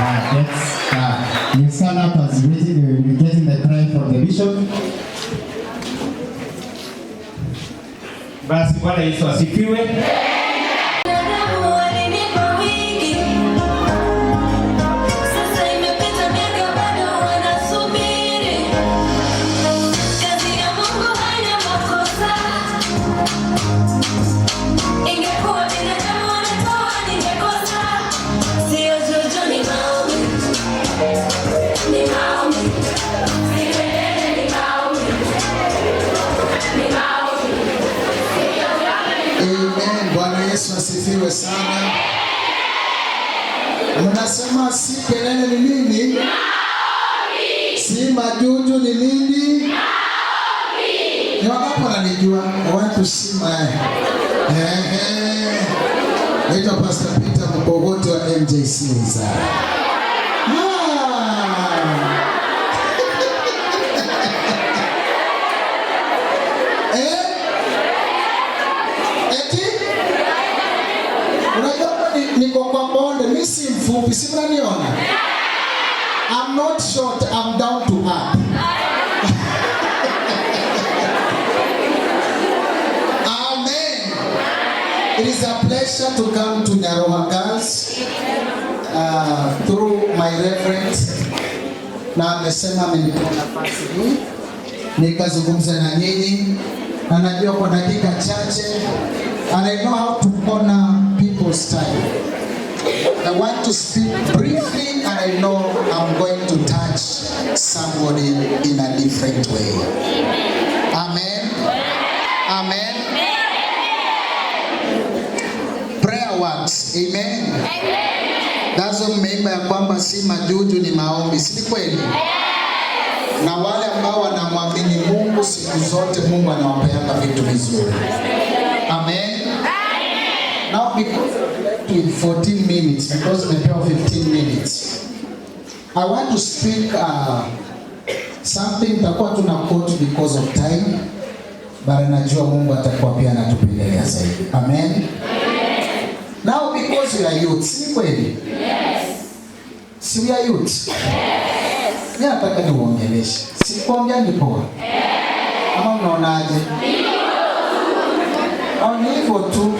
Yes, you stand up as waiting, you will be getting the prayer from the bishop. Basi Bwana Yesu asifiwe. Wanadamu walinipa wingi, sasa imepita miaka bado wanasubiri. Kazi ya Mungu haina makosa, ingekuwa binadamu wanatoa ningekosa. Sio juju, ni maombi, ni maombi, si kelele, ni maombi, ni maombi. Amen. Bwana Yesu asifiwe sana. Mnasema si kelele ni nini? Si majuju ni nini? Ni wangapi wananijua? I want to see my. Ehe. Naitwa Pastor Peter Mkogote wa MJC Wizara. Ah. Eh? Eti? Unajua hapa niko kwa bonde, mi si mfupi, si mnaniona? I'm not short, I'm down to earth. Amen. It is a pleasure to come to Nyaroha Girls through my reverend, na amesema amenipa nafasi hii nikazungumza na nyinyi, na najua kwa dakika chache, and I know how to honor people's time. I want to speak briefly and I know I'm going to touch somebody in a different way. Amen. Amen. Prayer works. Amen. That's why mmeimba ya kwamba si majuju ni maombi, si ni kweli? Na wale ambao wanamwamini Mungu siku zote Mungu anawapeanga vitu vizuri. Amen. Now because I've left with 14 minutes, because nimepewa 15 minutes, I want to speak something takuwa tuna quote because of time, but najua Mungu atakuwa pia anatupendelea zaidi. Amen. Now because we are youth, si kweli? Si we are youth? Mimi nataka niuongeleshe. Si kuongea ni poa? Ama mnaonaje? Au ni hivyo tu?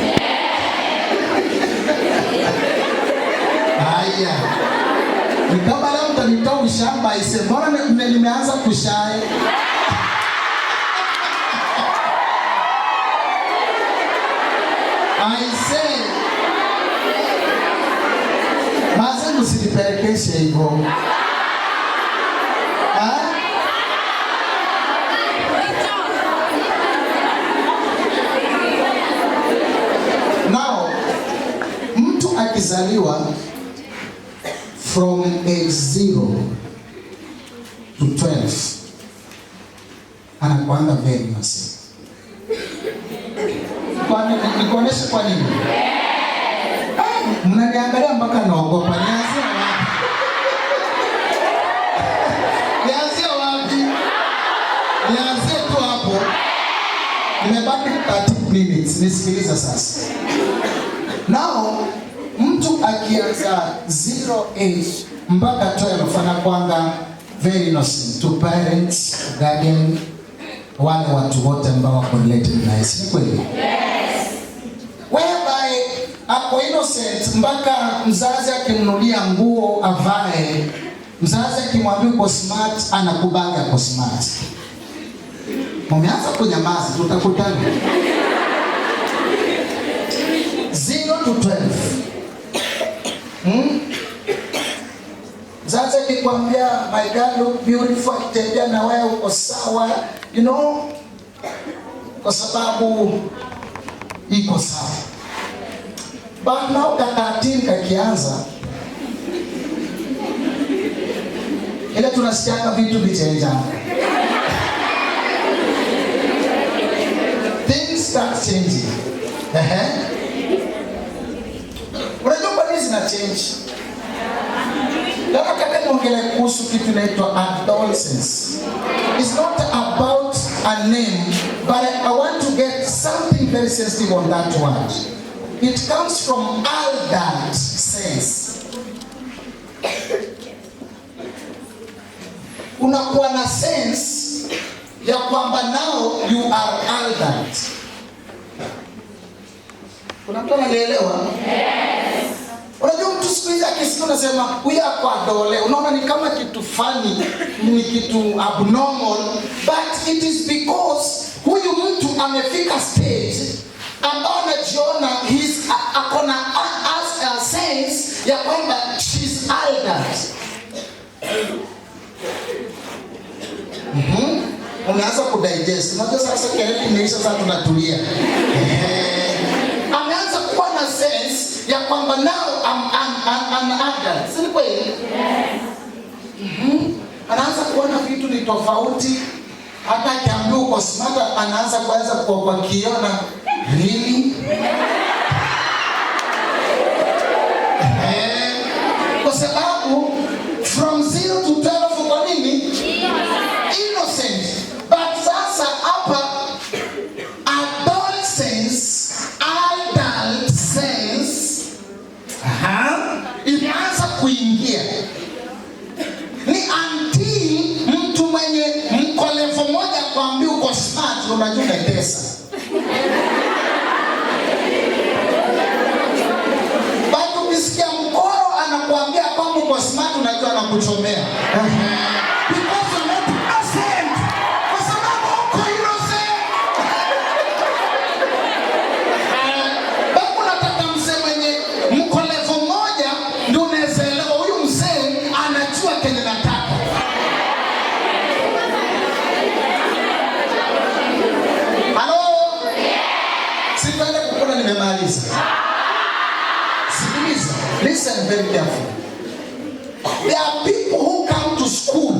Haya. Ni kama leo mtanitoa ushamba ise, mbona nimeanza kushai? I say, maze msinipelekeshe hivyo. Ah? Now, mtu akizaliwa from age 0 to 12 anakuanga very innocent. Kwani nikuoneshe kwa nini? Mnaniangalia mpaka naogopa. Nianzie wapi? Nianzie wapi? Nianzie tu hapo. Nimebaki 30 minutes. Nisikiliza sasa. Now, mtu akianza 0 age mpaka 12 anakuanga very innocent to parents, guardian, wale watu wote ambao wako related naye, si kweli? Whereby ako innocent mpaka mzazi akimnunulia nguo avae, mzazi akimwambia uko smart, anakubali ako smart. Mumeanza kunyamaza, tutakutana. 0 to 12. Mzazi akikwambia my girl look beautiful, akitembea na wewe uko sawa, kwa sababu iko sawa. But now ka 13 kakianza, ile tunasikianga vitu vichenja. Things start changing. Ehe. Unajua kwa nini zina change? Nataka niongelee kuhusu kitu inaitwa adolescence. It's not about a name, but I want to get something very sensitive on that word. It comes from adult sense. Unakuwa na sense ya kwamba now you are adult. Kuna mtu ananielewa? Yes. Unajua mtu siku hizi akisikia unasema huyu ako adole, unaona ni kama kitu funny, ni kitu abnormal, but it is because huyu mtu amefika stage ambao anajiona he's akona a sense ya kwamba she's adult. Unaanza kudigest. Unajua sasa kelele imeisha, sasa tunatulia. Ameanza kuwa na sense ya kwamba now I'm an adult. Si ni kweli? Yes. Anaanza kuona vitu ni tofauti. Hata akiambiwa uko smart, anaanza kuanza kwa kiona really? Kwa sababu from 0 to 12 kwa nini? Innocent. But sasa hapa adolescence, adult sense, imeanza kuingia. Ni until mtu mwenye mko level moja kuambia uko smart, unajua umetesa. But ukisikia mkoro anakuambia kwamba uko smart, unajua anakuchomea. Because you're not innocent. Kwa sababu uko innocent. Bado unataka mzee mwenye mko level moja ndio unaweza elewa huyu mzee anajua kenye nataka. Halo? Sipende kukula nimemaliza. Sikiliza. Listen very carefully. There are people who come to school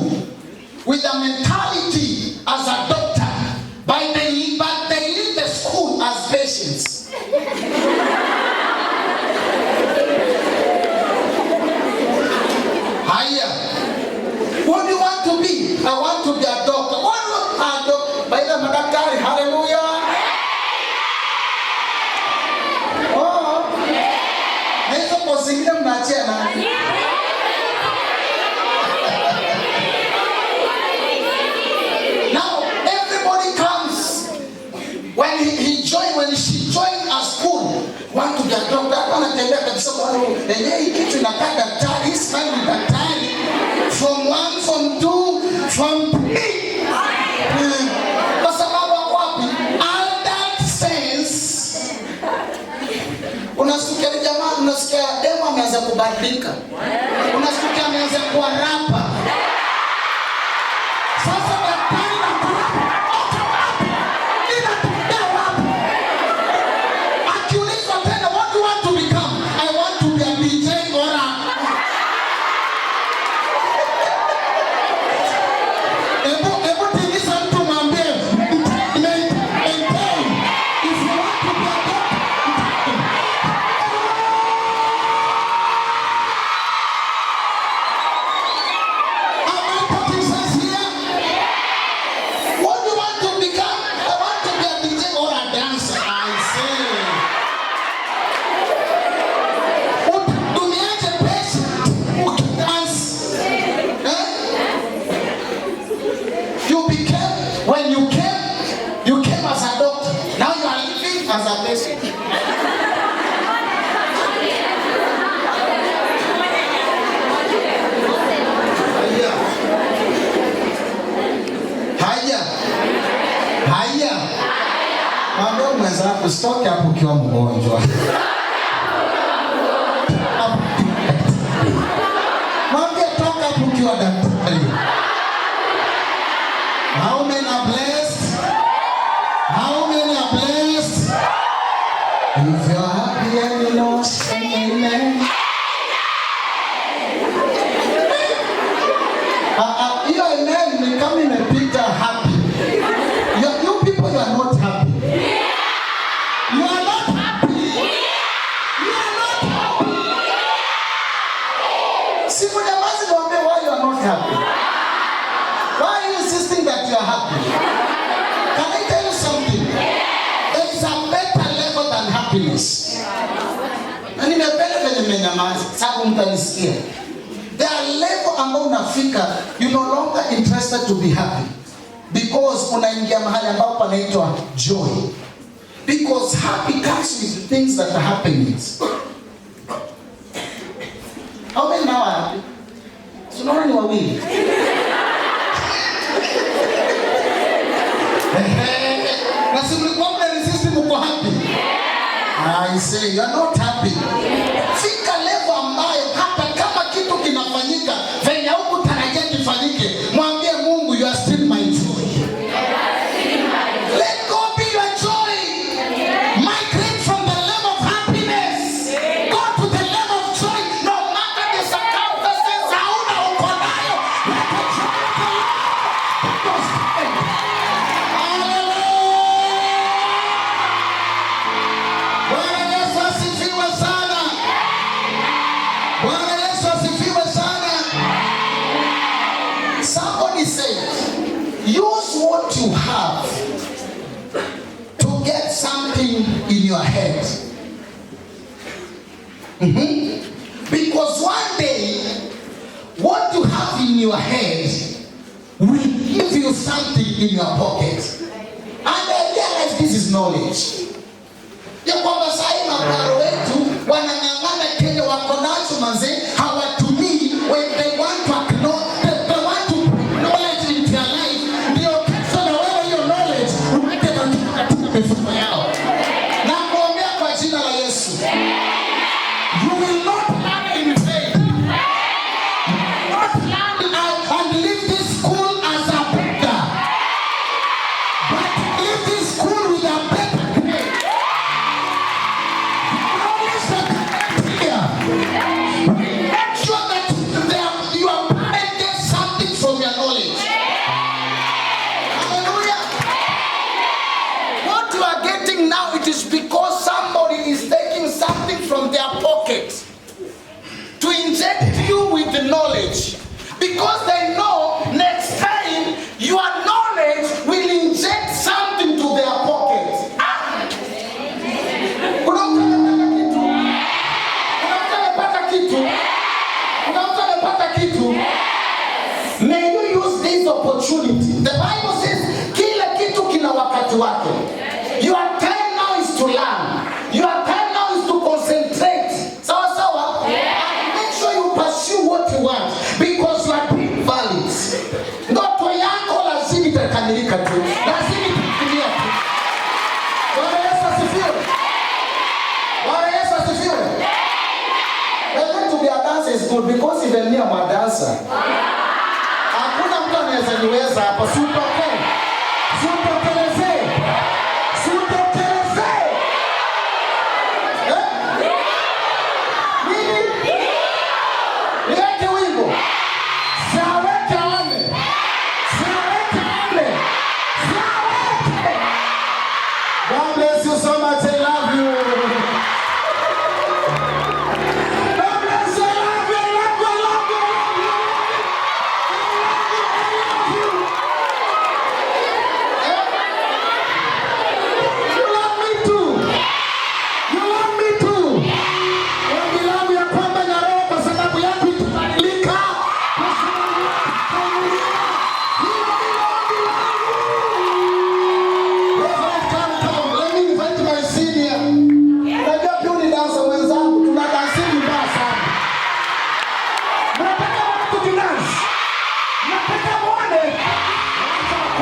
with a mentality as a doctor, but they leave the school as patients. Haya. What do you want to be? I want to be a doctor. What do you want? A doctor? By the madaktari, hallelujah. Oh. Na hizo kozi zingine mnaachia nani? Now everybody comes when he joined, when she joined a school, want to be a doctor. Hapa anatembea kabisa kwa yenyewe hii kitu inakaa daktari, hii smile ni daktari. From 1, from 2, from 3. Kwa sababu wako wapi? Adult sense. Unasikia jamaa, unasikia demo ameanza kubadilika. Unasikia ameanza kuwa rapper. Sasa daktari na kurapa, oka wapi? Inatembea wapi? Akiulizwa tena, what do you want to become? I want to be a DJ or a Ebu tingiza mtu mwambie, maintain. If you want to be a doctor, am I talking sense here? What do you want to become? I want to be a DJ or a dancer. I say. Utatumiaje patient ukidance? Eh? You became, when you came as a doctor. Now you are living as a patient. Haya. Haya. Haya. Mwambie mwenzako usitoke hapo ukiwa mgonjwa. Mwambie toka hapo ukiwa daktari. How many are blessed? How many are blessed? If you're happy and you know, say amen. Hiyo amen ni kama imepita happy. You people, you are not happy. You are not happy. You are not happy. Simunyamazi niwaambie why you are not happy. Why are you insisting that you are happy? Can I tell you something? There is a better level than happiness. Na nimependa venye mmenyamaza, sababu mtanisikia. There are level ambao unafika, you no longer interested interested to be happy because unaingia mahali ambapo panaitwa joy. Because happy comes with things that are happenings. How many now are happy? Si unaona ni wawili. Ehe, na si mlikuwa mnaresist mko happy? I say you are not happy. Fika level ambayo hata kama kitu kinafanyika venye hukutarajia kifanyike, mwambie Mungu, "You are still my joy." Let God be your joy. Migrate from the level of happiness. Go to the level of joy. No matter the circumstances, hauna uko nayo. Let the joy of the Lord be your strength. Hallelujah. Bwana Yesu asifiwe sana. Bwana Yesu asifiwe sana. Somebody said, "Use what you have to get something in your head." Because one day, what you have in your head will give you something in your pocket. And I realize this is knowledge. Ya kwamba sahii maparo wetu wanang'ang'ana kile wako nacho manze, hawatumii. When they want to acknowledge, they want to bring knowledge into their life, ndio kesho na wewe hiyo knowledge uweke katika mifuko yao. Na kuombea kwa jina la Yesu, you will not learn in vain. Not learn and leave this school as a beggar, but leave this school with a better grade. Knowledge that you get here will make sure that your parent gets something from your knowledge. Hallelujah. What you are getting now, it is because somebody is taking something from their pocket to inject you with the knowledge. Because they know next time your knowledge will inject something to their pocket. Ah! Kuna mtu amepata kitu? Kuna mtu amepata kitu? Kuna mtu amepata kitu? May you use this opportunity. The Bible says kila kitu kina wakati wake. Your time now is to learn. Your time now is to concentrate. Sawa sawa? And make sure you pursue what you want because you are being valid. Ndoto yako lazima itakamilika tu. Lazima itatimia tu. Bwana Yesu asifiwe. Bwana Yesu asifiwe. Learning to be a dancer is good because even me, I'm a dancer. Hakuna mtu anaweza niweza hapa. Si utokee. Si utokelezee. Si utokelezee. Eh? Nini? Niweke wimbo. Si aweke aone. Si aweke aone. Si aweke. God bless you so much. I love you. God bless you. I love you. I love you. I love you. I love you. I love you. I love you. Eh? You love me too. You love me too. Ombi langu ya kwamba Nyaroho kwa sababu yako itabadilika. Kwa sababu yako itainuliwa. Hilo ndilo ombi langu. Reverend, come, come. Let me invite my senior. Unajua pia ni dancer mwenzangu, tuna dansi vibaya sana. Mnataka watu kudance? Mnataka muone?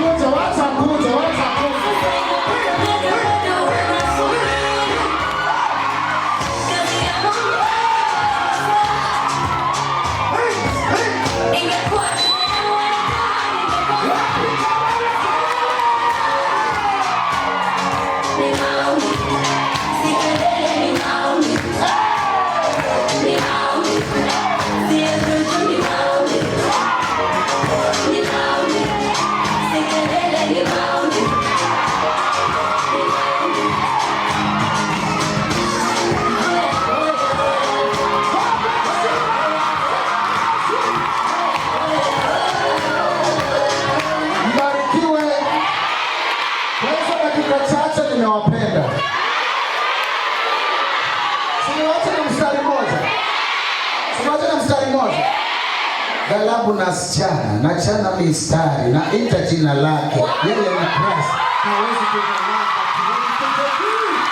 Wacha kuja, wacha kuja, wacha kuja. Kazi ya Mungu Hey, hey. ingekuwa ningekosa. Ni maombi, si kelele, ni maombi. Ni maombi, si juju, ni maombi. Ni maombi, si kelele, ni maombi. Ni maombi. Oya, oya, oya. Mbarikiwe. Kwa hizo dakika chache nimewapenda. Si niwache na mstari mmoja. Si niwache na mstari mmoja. Galabu nasichana, nachana mistari, naita jina lake, yeye ni Christ. Hawezi kunyamaza 2022.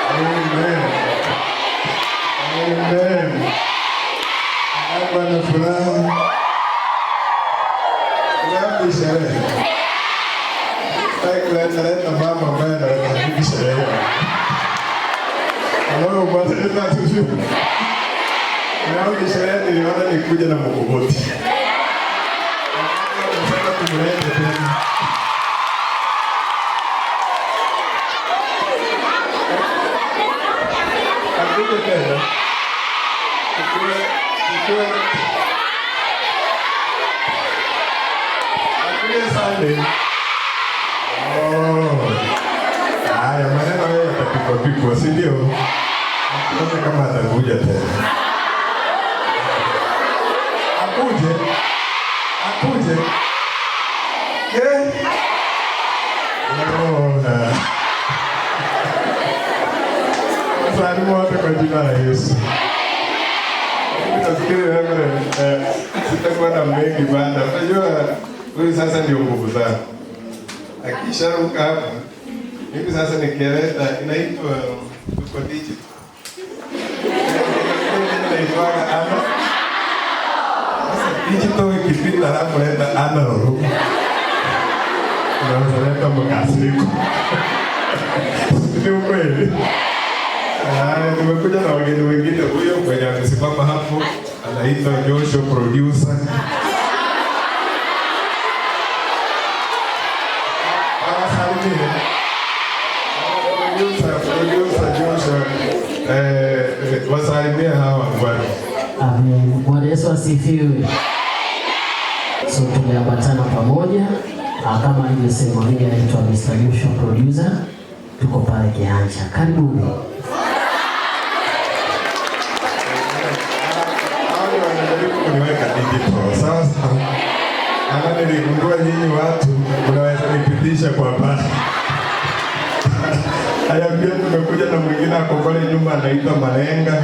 Amen. Amen. Hapa na furaha. Furaha ni sherehe. Sitaki kuleta mama ambaye anaweza kupiga sherehe. Alafu bwana tena tuju. Leo ni sherehe niliona nikuja na mkokoti. Nasema tumlete tena. Akuje tena. Tukue tukue. Akuje Sunday. Oh. Haya, maneno hayo yatapikwa pikwa, si ndio? Tuone kama atakuja tena. Akuje. Akuje. Eh. Oh, na. Wasalimu wote kwa jina la Yesu. Mimi nafikiri wewe sitakuwa na mengi bana. Unajua huyu sasa ndio nguvu zangu. Akisharuka hapa, mimi sasa nikieleza inaitwa tuko digital. Inaitwaga ana. Sasa digital ikipita halafu leta analog. Unaweza leta mkasiriko. Ni ukweli. Haya, tumekuja na wageni wengine. Huyo mwenye amesimama hapo anaitwa Joshua producer. Awasalimie. Producer Joshua, wasalimie hawa bwana. Amen. Bwana Yesu asifiwe. So tumeambatana pamoja kama alivyosema, mimi naitwa Mr. Joshua producer, tuko pale Kianja. Karibuni. Hao ndio wanajaribu kuniweka digital. Sasa ama niligundua nyinyi watu mnaweza nipitisha kwa basi. Haya, pia tumekuja na mwingine ako pale nyuma anaitwa Malenga.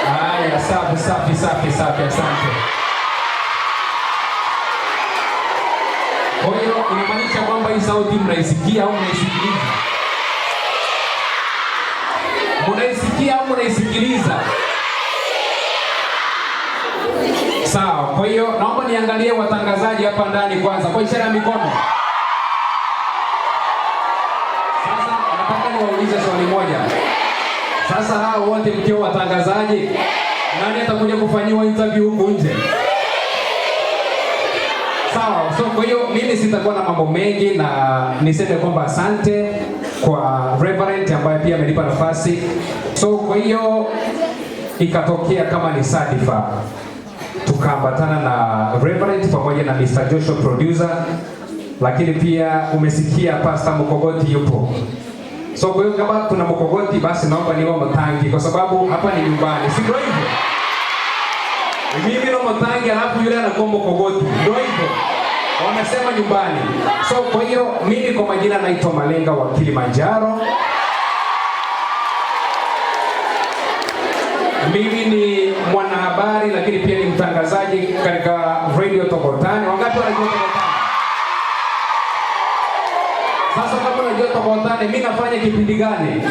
Haya, safi safi safi safi, asante. Kwa hiyo inamaanisha kwamba hii sauti mnaisikia au mnaisikiliza? Mnaisikia au mnaisikiliza? Sawa. Kwa hiyo naomba niangalie watangazaji hapa ndani kwanza kwa ishara ya mikono. Sasa nataka niwaulize swali moja. Sasa hao wote mkiwa watangazaji, nani atakuja kufanyiwa interview huku nje? Sawa. So kwa hiyo mimi sitakuwa na mambo mengi, na niseme kwamba asante kwa Reverend ambaye pia amenipa nafasi. So kwa hiyo ikatokea kama ni sadifa, tukaambatana na Reverend pamoja na Mr. Joshua producer, lakini pia umesikia Pastor Mkogoti yupo. So kwa hiyo kama tuna Mkogoti basi naomba niwe Mtangi kwa sababu hapa ni nyumbani, si ndio hivyo? Mimi ndo Mtangi alafu yule anakuwa Mkogoti, ndio hivyo. Wamesema nyumbani. So kwa hiyo mimi kwa majina naitwa Malenga wa Kilimanjaro. Mimi ni mwanahabari lakini pia ni mtangazaji katika Radio Tokotani. Wangapi wanajua Tokotani? Sasa kama unajua Tokotani, mimi nafanya kipindi gani?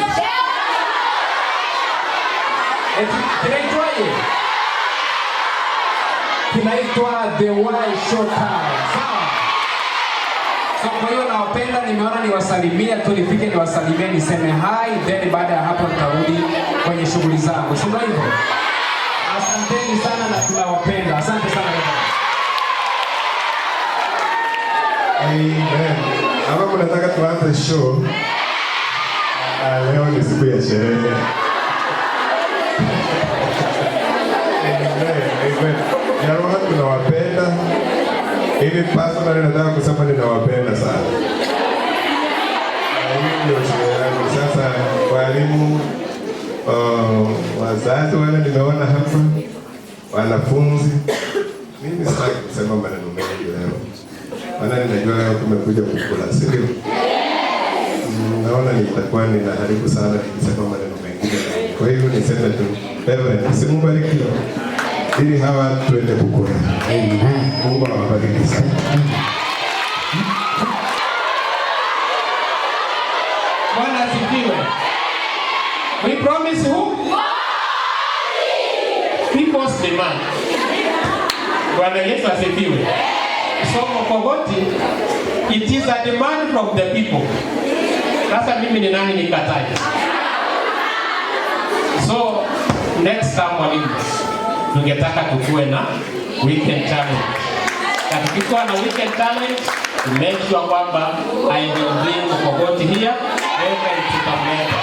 Eti kinaitwaje? Kinaitwa The Why Showtime. Sawa? So kwa hiyo nawapenda, nimeona niwasalimie tu, nifike niwasalimie, niseme hi, then baada ya hapo nitarudi kwenye shughuli zangu, si ndio hivyo? Asanteni sana na tunawapenda. Asante sana dada. Amen. Ama mnataka tuanze show? Ah, leo ni siku ya sherehe. Amen. Amen. Nyaroha tunawapenda. Hivi personally nataka kusema ninawapenda sana. Na hii ndio sherehe yangu. Sasa walimu, wazazi wale nimeona hapa, wanafunzi. Mimi sitaki kusema maneno mengi leo. Maana ninajua leo tumekuja kukula, si ndio? Naona nitakuwa ninaharibu sana nikisema maneno mengine. Kwa hivyo niseme tu, Reverend, si mubarikiwe ili hawa tuende kukula. Amen. Mungu awabariki sana. Bwana asifiwe. We promise who? People's demand. Bwana Yesu asifiwe. So Mkogoti, it is a demand from the people. Sasa mimi ni nani nikataje? So next time mwalimu, tungetaka tukue na weekend challenge. Na tukikuwa na weekend challenge, to make sure kwamba I will bring Mkogoti here, Reverend tutamleta.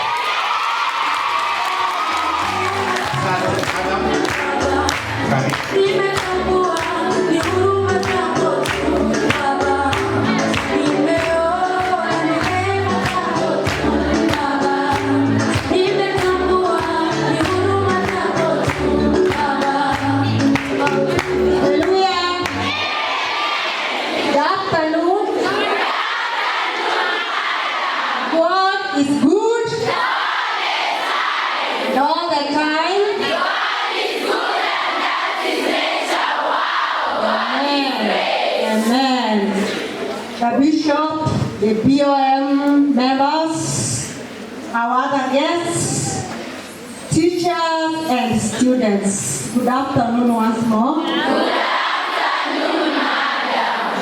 Asante sana. Karibu. Nimetambua ni huruma zako tu Baba, nimeona ni rehema zako tu Baba, nimetambua ni huruma zako tu Baba. Hallelujah. Good afternoon. God is good. And all the time. Amen. Amen. The bishop, the BOM members, our other guests, teachers and students. Good afternoon once more.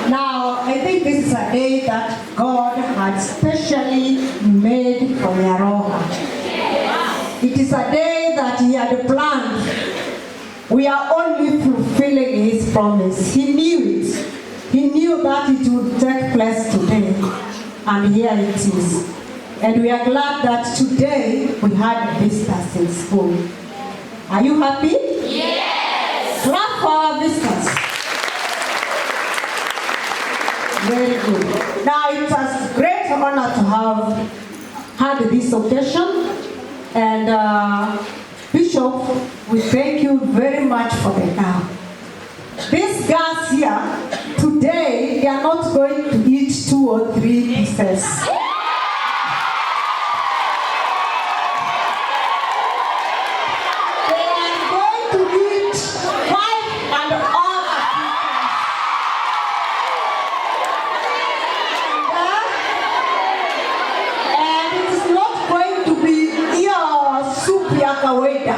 Now, I think this is a day that God had specially made for Nyaroha. It is a day that He had planned. We are only fulfilling His promise. He knew it. He knew that it would take place today. And here it is. And we are glad that today we had visitors in school. Are you happy? Yes! Clap for our visitors. Very good. Now it's a great honor to have had this occasion. And Bishop, we thank you very much for the cow. These guys here, today, they are not going to eat 2 or 3 pieces. They are going to eat 5 and all pieces. And it is not going to be your soup ya kawaida.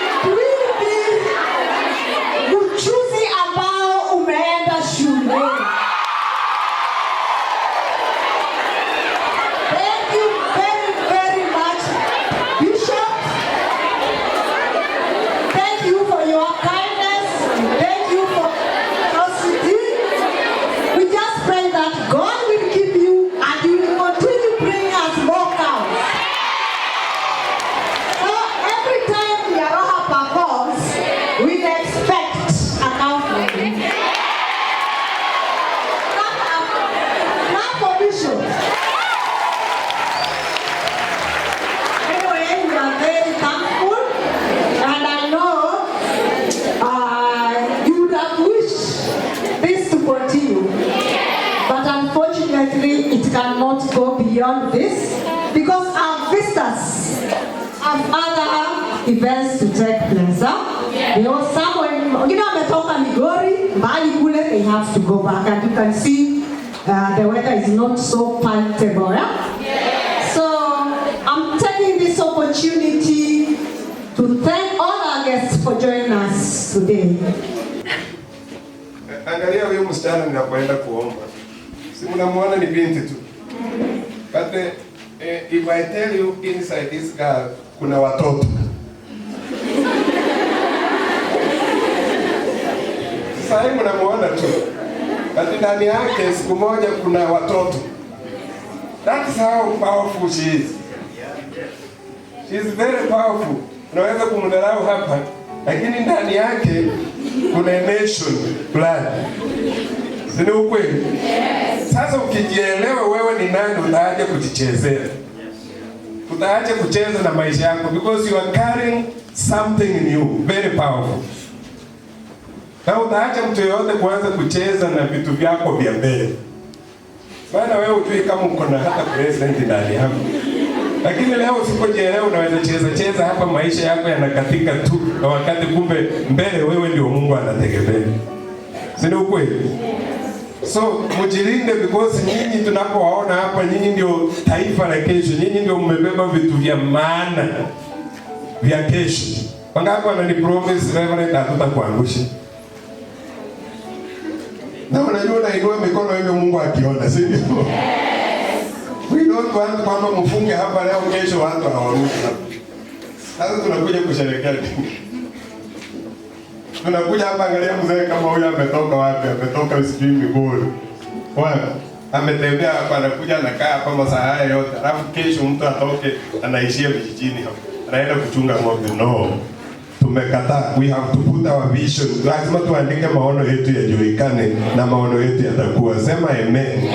It will be mchuzi ambao umeenda shule. Thank you very, very much, Bishop. Thank you for your kindness. Thank you for generosity. We just pray that God will keep you and you will continue bringing us more cows. So every time Nyaroha performs, we expect a cow from you. Clap for Bishop. Anyway, we are very thankful, and I know you would have wished this to continue, but unfortunately it cannot go beyond this because our visitors have other events to take place. Huh? They are somewhere, wametoka Migori, mbali kule, they have to go back, and you can see the weather is not so palatable. Yeah? So I'm taking this opportunity to thank all our guests for joining us today. Angalia huyu msichana ninapoenda kuomba, si mnamuona ni binti tu, but if I tell you inside this girl kuna watoto. Sasa hivi mnamuona tu, but ndani yake siku moja kuna watoto. That is how powerful she is. She is very powerful. Unaweza kumdharau hapa, lakini ndani yake kuna nation fulani. Si ni ukweli? Sasa ukijielewa wewe ni nani, utaacha kujichezea. Utaacha kucheza na maisha yako because you are carrying something in you very powerful. Na utaacha mtu yeyote kuanza kucheza na vitu vyako vya mbele. Maana wewe hujui kama uko na hata president ndani yako. Lakini leo usipojielewa unaweza cheza cheza hapa, maisha yako yanakatika tu, na wakati kumbe mbele wewe ndio Mungu anategemea. Si ni ukweli? So mjilinde, because nyinyi tunapowaona hapa, nyinyi ndio taifa la kesho, nyinyi ndio mmebeba vitu vya maana vya kesho. Wangapi wanani promise, Reverend, hatutakuangusha? Na unajua unainua mikono hivyo Mungu akiona, si ndio? We don't want kwamba mfunge hapa leo, kesho watu hawarudi hapa. Sasa tunakuja kusherehekea nini? Tunakuja hapa, angalia mzee kama huyu ametoka wapi? Ametoka sijui Migori. Wapi? Ametembea hapa, anakuja anakaa hapa masaa haya yote. Alafu kesho mtu atoke anaishia vijijini hapa. Anaenda kuchunga ng'ombe. No. Tumekataa. We have to put our vision. Lazima tuandike maono yetu yajulikane na maono yetu yatakuwa. Sema amen.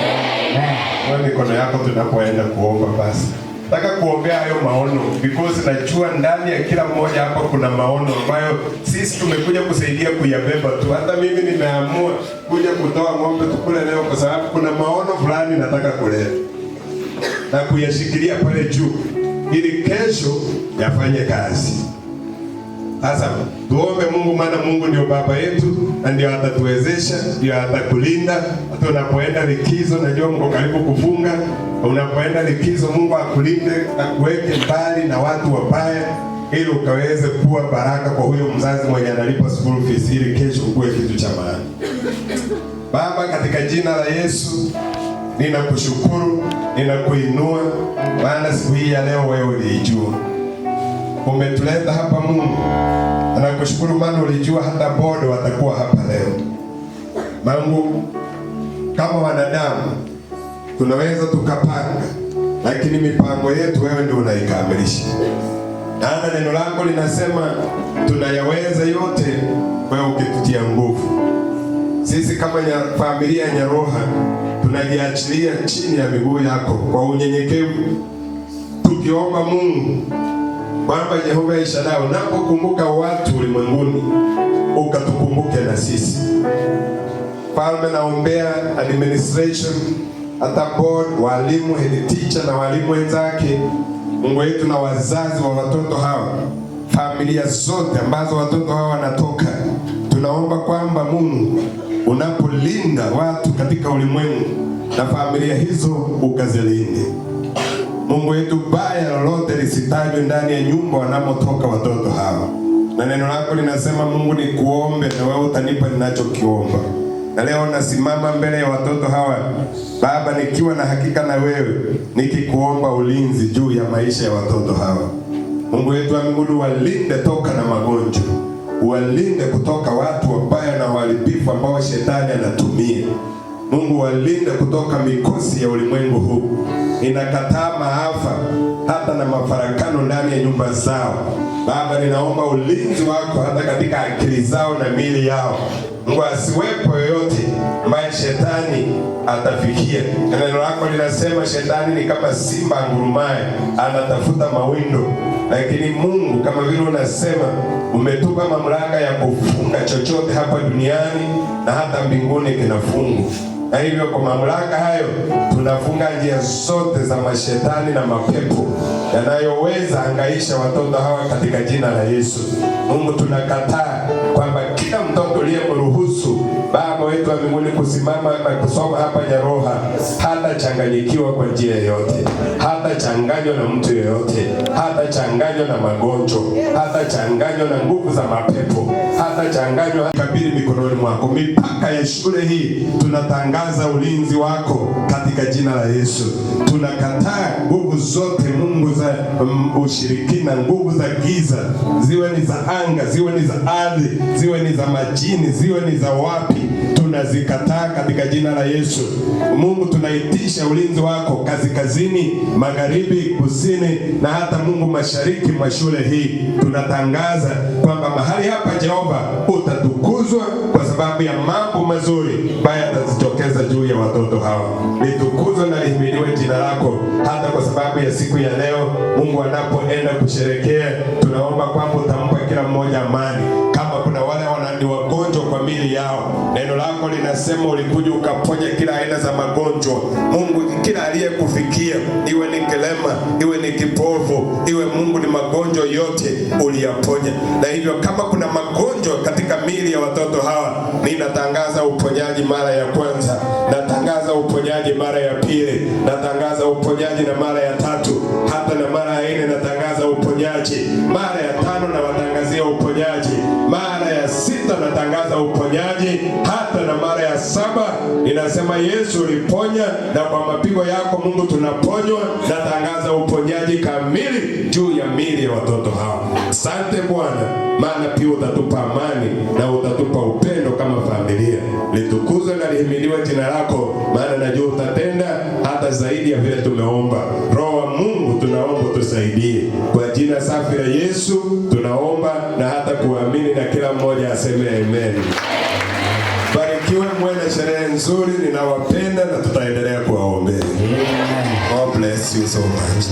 Kwa mikono yako tunapoenda kuomba basi. Nataka kuombea hayo maono because najua ndani ya kila mmoja hapa kuna maono ambayo sisi tumekuja kusaidia kuyabeba tu. Hata mimi nimeamua kuja kutoa ng'ombe tukule leo kwa sababu kuna maono fulani nataka kuleta na kuyashikilia pale juu ili kesho yafanye kazi. Sasa tuombe Mungu, maana Mungu ndio baba yetu na ndio atatuwezesha, ndio atakulinda hata unapoenda likizo. Najua mko karibu kufunga. Unapoenda likizo, Mungu akulinde, akuweke mbali na watu wabaya, ili ukaweze kuwa baraka kwa huyo mzazi mwenye analipa school fees, ili kesho ukuwe kitu cha maana. Baba, katika jina la Yesu ninakushukuru, ninakuinua, maana siku hii ya leo wewe uliijua umetuleta hapa Mungu. Nakushukuru maana ulijua hata board watakuwa hapa leo. Mungu, kama wanadamu tunaweza tukapanga, lakini mipango yetu wewe ndio unaikamilisha. Maana neno lako linasema tunayaweza yote wewe ukitutia nguvu. Sisi kama familia ya Nyaroha tunajiachilia chini ya miguu yako kwa unyenyekevu, tukiomba Mungu kwamba Jehova El Shaddai, unapokumbuka watu ulimwenguni ukatukumbuke na sisi. Falme, naombea administration, hata board, walimu, head teacher na walimu wenzake, Mungu wetu, na wazazi wa watoto hawa, familia zote ambazo watoto hawa wanatoka, tunaomba kwamba Mungu unapolinda watu katika ulimwengu na familia hizo ukazilinde. Mungu wetu, baya lolote lisitajwe ndani ya nyumba wanamotoka watoto hawa. Na neno lako linasema, Mungu, ni kuombe na wewe utanipa ninachokiomba. Na leo nasimama mbele ya watoto hawa Baba, nikiwa na hakika na wewe, nikikuomba ulinzi juu ya maisha ya watoto hawa. Mungu wetu wa mbinguni, walinde toka na magonjwa, walinde kutoka watu wabaya na waharibifu ambao shetani anatumia. Mungu, walinde kutoka mikosi ya ulimwengu huu. Ninakataa maafa hata na mafarakano ndani ya nyumba zao. Baba, ninaomba ulinzi wako hata katika akili zao na miili yao. Mungu, asiwepo yoyote ambaye shetani atafikia. Na neno lako linasema shetani ni kama simba angurumaye, anatafuta mawindo. Lakini Mungu, kama vile unasema, umetupa mamlaka ya kufunga chochote hapa duniani na hata mbinguni kinafungwa. Na hivyo kwa mamlaka hayo tunafunga njia zote za mashetani na mapepo yanayoweza hangaisha watoto hawa katika jina la Yesu. Mungu, tunakataa kwamba kila mtoto uliyemruhusu Baba wetu wa mbinguni kusimama na kusoma hapa Nyaroha, hatachanganyikiwa kwa njia yoyote, hatachanganywa na mtu yoyote, hatachanganywa na magonjwa, hatachanganywa na nguvu za mapepo, hatachanganywa. Kabili mikononi mwako mipaka ya shule hii, tunatangaza ulinzi wako katika jina la Yesu. Tunakataa nguvu zote Mungu za ushirikina, nguvu za giza, ziwe ni za anga, ziwe ni za ardhi, ziwe ni za majini, ziwe ni za wapi, tunazikataa katika jina la Yesu. Mungu, tunaitisha ulinzi wako kaskazini, magharibi, kusini na hata Mungu mashariki mwa shule hii. Tunatangaza kwamba mahali hapa Jehova utatukuzwa kwa sababu ya mambo mazuri ambayo yatajitokeza juu ya watoto hawa. Litukuzwe na lihimidiwe jina lako, hata kwa sababu ya siku ya leo Mungu anapoenda kusherekea, tunaomba kwamba utampa kila mmoja amani. Kama kuna wale ni wagonjwa kwa miili yao, neno lako linasema ulikuja ukaponya kila aina za magonjwa. Mungu, kila aliyekufikia, iwe ni kilema, iwe ni kipofu, iwe Mungu ni magonjwa yote uliyaponya. Na hivyo kama kuna magonjwa katika miili ya watoto hawa, ninatangaza uponyaji mara ya kwanza, natangaza uponyaji mara ya pili, natangaza uponyaji na mara ya tatu, hata na mara ya nne natangaza uponyaji, mara ya tano nawatangazia uponyaji, mara ya sita natangaza uponyaji, hata na mara ya saba ninasema Yesu uliponya, na kwa mapigo yako Mungu tunaponywa. Natangaza uponyaji kamili juu ya miili ya watoto hawa. Asante Bwana, maana pia utatupa amani na utatupa upendo kama familia. Litukuzwe na lihimidiwe jina lako, maana najua utatenda hata zaidi ya vile tumeomba. Roho wa Mungu, tunaomba tusaidie, kwa jina safi la Yesu tunaomba na hata kuamini, na kila mmoja aseme amen. Barikiwe, muwe na sherehe nzuri, ninawapenda na tutaendelea kuwaombea. God bless you so much.